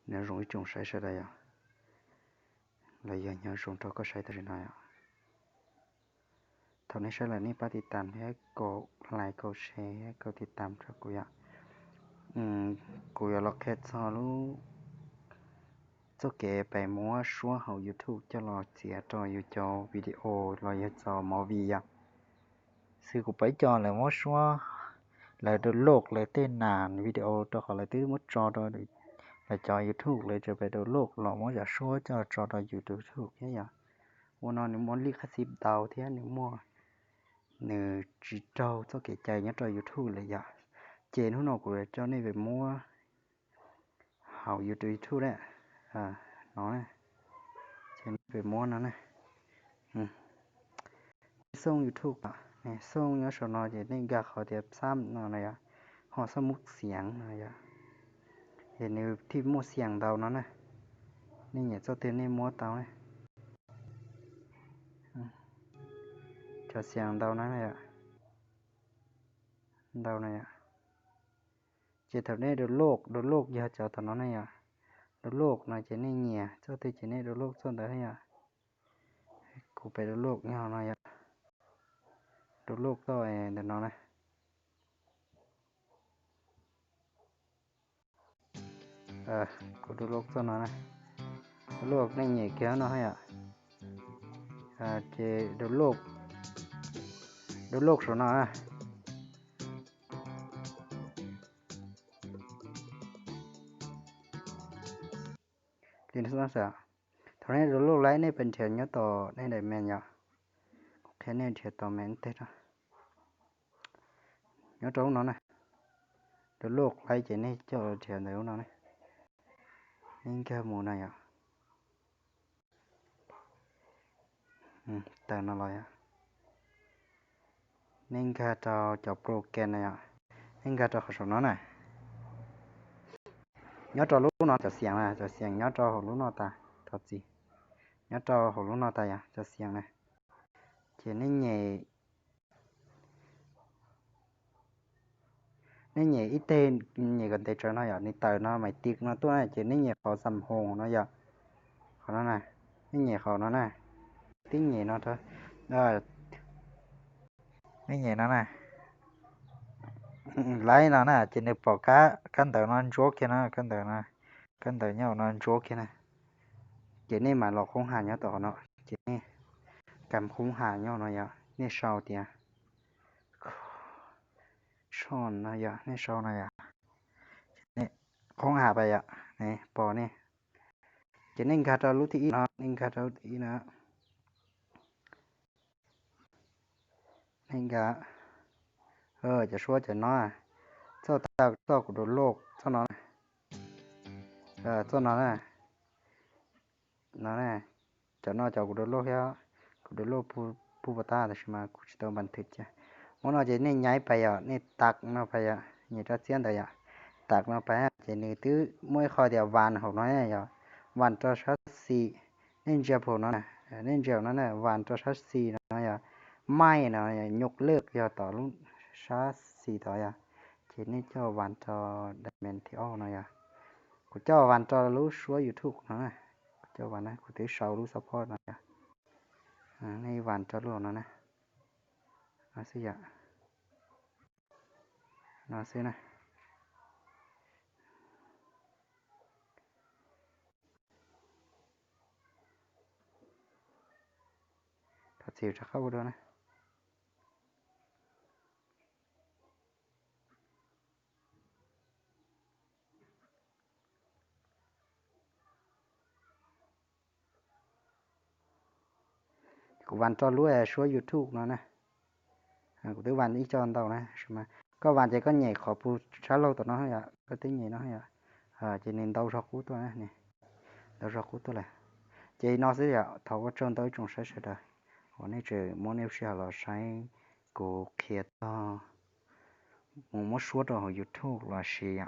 Nyob zoo ib tsoom saib sawv daws yom, los yog nyob zoo rau koj saib tam sim no yom. Thaum nej saib lawm nej pab tiv tam thiab kaum like kaum share thiab kaum tiv tam rau kuv yom. Kuv yuav los qhia txog lub txoj kev pem muab suab hauv YouTube coj los txiav rau yus cov video los yog cov movie yom. Xwb kuv pom ib co lawv muab suab, lawv download lawv tej nas video rau qhov lawv twb muab tso rau lawv cov YouTube, lawv tseem pem download los muab yam suab coj tso rau YouTube thiab yom. Ua no nws muaj lij khab xib ntau thiab nws muaj, nws tsis raug txoj kev cai nyob rau YouTube lawm yom. Ces hnub no kuv coj nej pem muab hauv YouTube, YouTube na, no, ces nej pem muab no na. Xoo YouTube, xoo nyob saum no ces nej nkag qhov tias xab no na yom, ho xab mub xiav no yom. Ces nws thiaj muaj xiav ntau no na. Nej nyiam txoj twg nej muab tau na. Cov xiav ntau no na yom, ntau no yom. Ces thaum nej download, download yog cov tom no ne yom. Download no ces nej nyiam txoj twg ces nej download txoj ntawd yom. Kuv pem download nyob no yom. Download txoj ntawm no na. Kuv download txoj no na. Download nej nyiam kiag no yom. Ces download, download saum no na. Li no xwb. Thaum nej download lawm nej pem nrhiav nyob tom nej daim main yom. Kuv qhia nej nrhiav tom main teg no. Nyob rau lub no na. Download lawm ces nej coj nrhiav ntawm lub no na. Nej nkag mus no yom. Tawm no los yom. Nej nkag rau cov program na yom. Nej nkag rau qhov saum no na. Nyob rau lub no cov xiav na, cov xiav nyob rau hauv lub no tas, thov txim. Nyob rau hauv lub no tas yom, cov xiav na. Ces nej nyem, nej nyem ib teg, nyem kom ntev tsawv no yom, nws tawm no maiv tiv no tuaj na, ces nej nyem qhov xam hoos no yom. Qhov no na, nej nyem qhov no na. Tib nyem no, nej nyem no na. Laib no na ces nws pom kab ntawv no ntsuab kiag no, kab ntawv no, kab ntawv nyob no ntsuab kiag na. Ces nej mam los qhoob has nyob tom qhov no, ces nej kam qhoob has nyob no yom, nej sau tias, sau no yom, nej sau no yom. Qhoob has pais yom, pom ne. Ces nej nkag rau lub thib ib no, nej nkag rau lub thib ib no. Nej nkag, cov suab cov no, txoj tag txoj kuv download txoj no, txoj no na. No na, cov no cov kuv download thiab, kuv download puag pas tas tab sis mas kuv tsis tau npa thwm cia. Muab no ces nej nyaib pais yom, nej tas no pais yom, nyem rab txiab ntawd yom, tas no pais ces nws twb muaj ib qho tias vas hauv no yom, vas rau sab xis. Nej ntsia hauv no, nej ntsia hauv no na, vas rau sab xis no yom, maij no, nyuj lwj yog tom lub sab xis tod yom. Ces nej coj vas rau daim main thib ob no yom. Kuv coj vas rau lub suab YouTube no na, kuv coj vas na, kuv twb sau lub support no yom. Nej vas rau lub no na, no xwb yom, no xwb na. Thov txim rov qab ua dua na. Kuv vas rau lub suab YouTube no na. Kuv twb vas ib co ntau na, koj vas ces koj nyem qhov puag sab laug tom no yom, koj twb nyem no yom, ces nws ntau zog qub tuaj, ntau zog qub tuaj lawm. Ces no xwb yom, thov ua tsaug ntau ib tsoom saib sawv daws uas nej tseem muab nej lub sij hawm los saib kuv qhia txog mus muab suab rau hauv YouTube los sis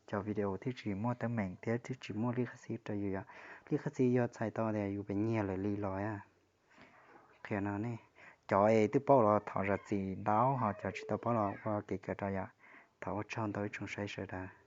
cov video thiaj tsis muaj teeb meem thiab thiaj tsis muaj lij qab xib rau yus yom. Lij qab xib yog txhais tau tias yus pem nyiag lawm li los qhia no ne. Cov es twb paub los thov zam txim ntau, ho cov tsis tau paub los ua kev kawm rau yom. Thov ua tsaug ntau ib tsoom saib sawv daws.